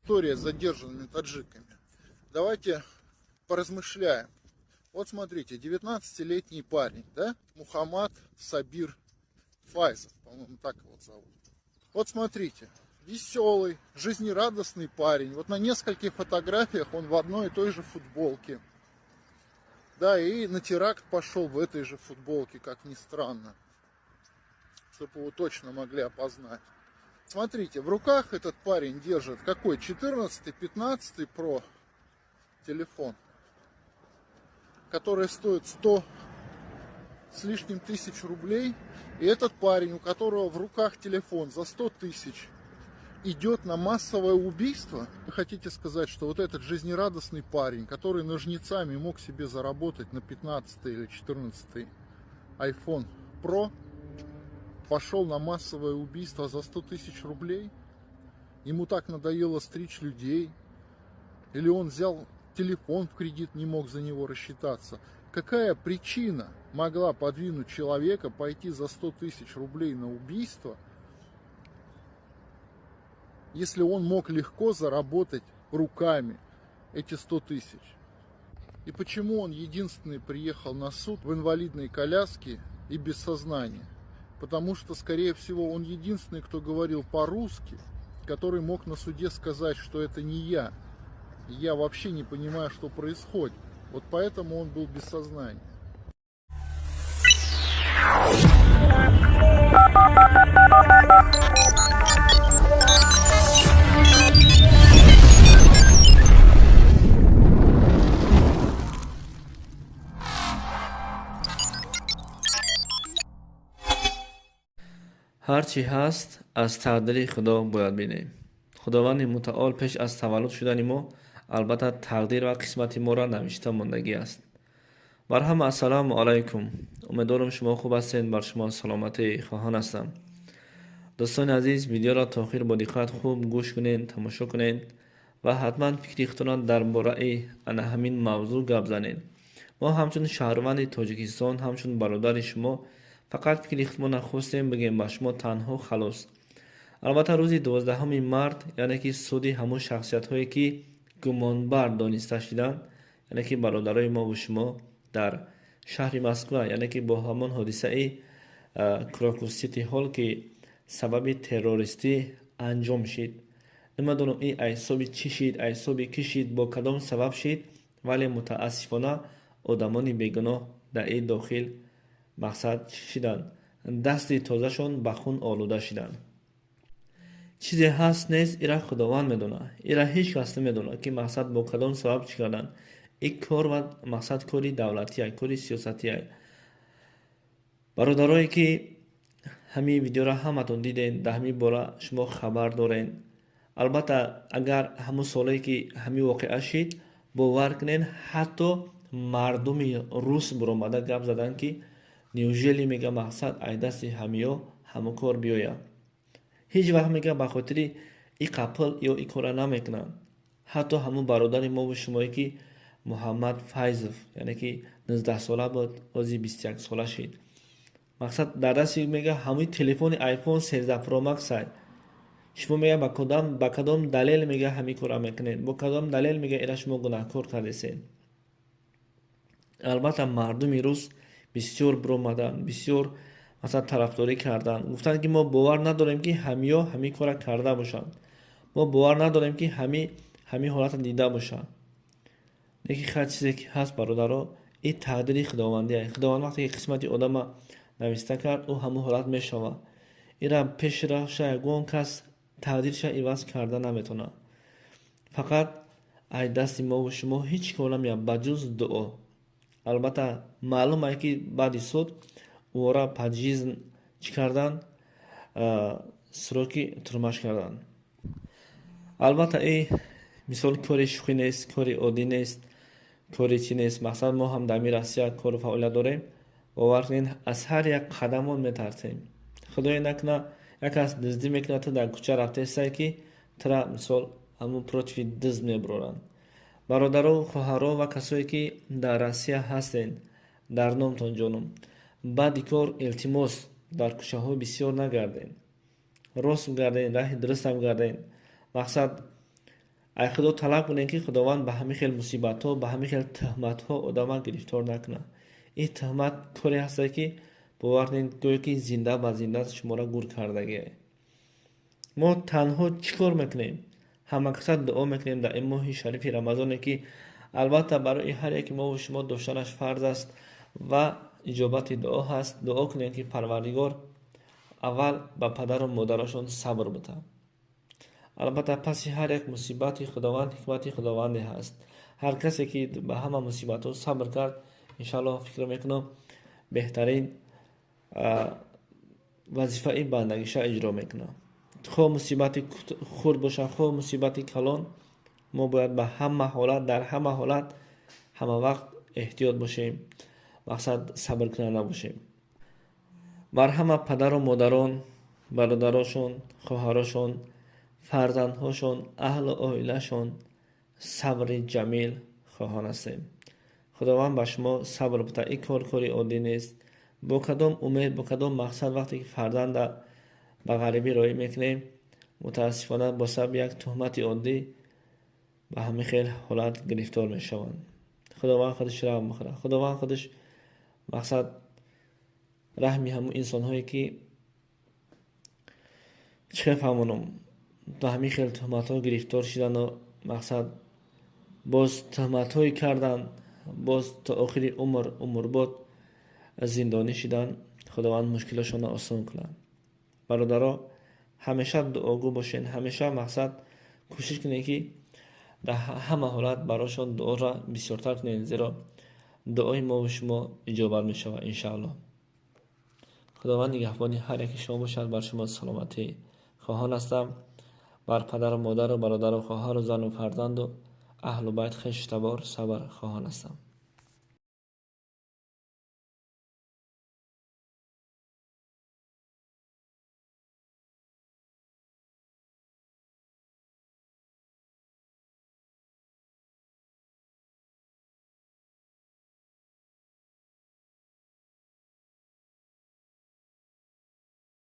История с задержанными таджиками. Давайте поразмышляем. Вот смотрите, 19-летний парень, да? Мухаммад Сабир Файзов, по-моему, так его зовут. Вот смотрите, веселый, жизнерадостный парень. Вот на нескольких фотографиях он в одной и той же футболке. Да, и на теракт пошел в этой же футболке, как ни странно. Чтобы его точно могли опознать. Смотрите, в руках этот парень держит какой? 14-й, 15-й Pro телефон, который стоит 100 с лишним тысяч рублей. И этот парень, у которого в руках телефон за 100 тысяч, идет на массовое убийство? Вы хотите сказать, что вот этот жизнерадостный парень, который ножницами мог себе заработать на 15 или 14 iPhone Pro, пошел на массовое убийство за 100 тысяч рублей? Ему так надоело стричь людей? Или он взял телефон в кредит, не мог за него рассчитаться? Какая причина могла подвинуть человека пойти за 100 тысяч рублей на убийство, если он мог легко заработать руками эти 100 тысяч? И почему он единственный приехал на суд в инвалидной коляске и без сознания? Потому что, скорее всего, он единственный, кто говорил по-русски, который мог на суде сказать, что это не я. И я вообще не понимаю, что происходит. Вот поэтому он был без сознания. Ҳар чӣ ҳаст, аз тақдири Худо бояд бинем. Худованди Мутаол пеш аз таваллуд шудани мо албатта тақдир ва қисмати моро навишта мондагӣ аст. Бар ҳама ассалому алайкум. Умедворам, шумо хуб ҳастед, бар шумо саломатӣ хоҳон ҳастам. Дӯстони азиз, видеоро то охир бо диққат хуб гӯш кунед, тамошо кунед ва ҳатман фикри худтонро дар бораи ана ҳамин мавзӯъ гап занед. Мо ҳамчун шаҳрванди Тоҷикистон, ҳамчун бародари шумо фақат фикри худмонро хостем бигем ба шумо танҳо, халос. Албатта, рӯзи 12 март, яъне ки суди ҳамон шахсиятҳое, ки гумонбар дониста шиданд, яъне ки бародарои мову шумо дар шаҳри Москва, яъне ки бо ҳамон ҳодисаи Крокус Сити Ҳол, ки сабаби террористӣ анҷом шид. Намедонам, ин айсоби чӣ шид, айсоби кӣ шид, бо кадом сабаб шид, вале мутаассифона одамони бегуноҳ дар ин дохил мақсад шиданд, дасти тозашон ба хун олуда шиданд. Чизе ҳаст нест, ира Худованд медонад, ира ҳеҷ кас намедонад, ки мақсад бо кадом сабаб чӣ карданд. Ин кор ва мақсад кори давлатия, кори сиёсатия. Бародарое, ки ҳамин видеоро ҳаматон дидед, дар ҳамин бора шумо хабар доред. Албатта, агар ҳамон соле, ки ҳамин воқеа шид, бовар кунед, ҳатто мардуми рус буромада гап заданд, ки неужели, мега, мақсад ай дасти ҳамиё ҳамон кор биёяд? Ҳеҷ вақт, мега, ба хотири и қапл ё и кора намекунанд. Ҳатто ҳамон бародари мову шумое, ки Муҳаммад Файзов, яъне ки 19-сола буд, ҳозир 21-сола шид, мақсад дар дасти, мега, ҳамои телефони iPhone 13 Pro Max ай. Шумо, мега, ба кадом далел, мега, ҳамин кора мекунед? Бо кадом далел, мега, ира шумо гунаҳкор кардесед? Албатта, мардуми рус бисёр биромаданд, бисёр масалан тарафдорӣ карданд, гуфтанд, ки мо бовар надорем, ки ҳамиё ҳамин кора карда бошанд, мо бовар надорем, ки ҳамин ҳолатро дида бошанд. Лекин хар чизе ки ҳаст, бародаро, ин тақдири худовандия. Худованд вақте ки қисмати одама нависта кард, ӯ ҳамон ҳолат мешавад. Ира пешрафша ягон кас тақдирша иваз карда наметавонад. Фақат ай дасти мову шумо ҳеҷ кор намеяд, ба ҷуз дуо. Албатта, маълум ай, ки баъди суд ӯро пожизненно чӣ карданд, сроки турмаш карданд. Албатта, и мисол кори шӯхӣ нест, кори оддӣ нест, кори чӣ нест. Мақсад, мо ҳам дар ами Россия кору фаъолият дорем, бовар кунед, аз ҳар як қадамон метарсем. Худое накуна, як кас дуздӣ мекунад, ту дар кӯча рафтаестай, ки тура мисол ҳамун против дузд мебуроранд. Бародару хоҳаро ва касое, ки дар Россия ҳастед, дар номтон ҷонум, баъди кор, илтимос, дар кӯчаҳо бисёр нагардед, рост гарден, раҳи дурустам гарден. Мақсад. Ай Худо талаб кунем, ки Худованд ба ҳамин хел мусибатҳо, ба ҳамин хел тӯҳматҳо одама гирифтор накунад. Ин тӯҳмат коре ҳаста, ки бовар кунед, гӯё ки зинда ба зинда шуморо гур кардагие. Мо танҳо чӣ кор мекунем? Ҳамакаса дуо мекунем дар ин моҳи шарифи Рамазоне, ки албатта барои ҳар яки мову шумо доштанаш фарз аст ва иҷобати дуо ҳаст. Дуо кунем, ки Парвардигор аввал ба падару модарашон сабр битад. Албатта, паси ҳар як мусибати Худованд ҳикмати Худованде ҳаст. Ҳар касе ки ба ҳама мусибатҳо сабр кард, иншааллоҳ, фикр мекунам, беҳтарин вазифаи бандагиша иҷро мекунад. Хоҳ мусибати хурд бошад, хоҳ мусибати калон, мо бояд ба ҳама ҳолат, дар ҳама ҳолат, ҳама вақт эҳтиёт бошем, мақсад сабркунанда бошем. Бар ҳама падару модарон, бародарошон, хоҳарошон, фарзандҳошон, аҳлу оилашон сабри ҷамил хоҳон ҳастем. Худованд ба шумо сабр бита. Ин кор кори оддӣ нест. Бо кадом умед, бо кадом мақсад вақте ки фарзанда ба ғарибӣ роҳӣ мекунем, мутаассифона, бо сабаби як тӯҳмати оддӣ ба ҳамин хел ҳолат гирифтор мешаванд. Худованд худаш раҳм бихӯрад. Худованд худаш, мақсад, раҳми ҳамун инсонҳое ки, чӣ хел фаҳмонам, ба ҳамин хел тӯҳматҳо гирифтор шидану, мақсад, боз тӯҳматҳое карданд, боз то охири умр, умрбод зиндонӣ шидан. Худованд мушкилошонро осон кунад. Бародаро, ҳамеша дуогӯ бошед, ҳамеша, мақсад, кӯшиш кунед, ки дар ҳама ҳолат барошон дуоро бисёртар кунед, зеро дуои мову шумо иҷобат мешавад, иншааллоҳ. Худованд нигаҳбони ҳар яки шумо бошад. Бар шумо саломатӣ хоҳон ҳастам. Бар падару модару бародару хоҳару зану фарзанду аҳлу байт, хешу табор сабр хоҳон ҳастам.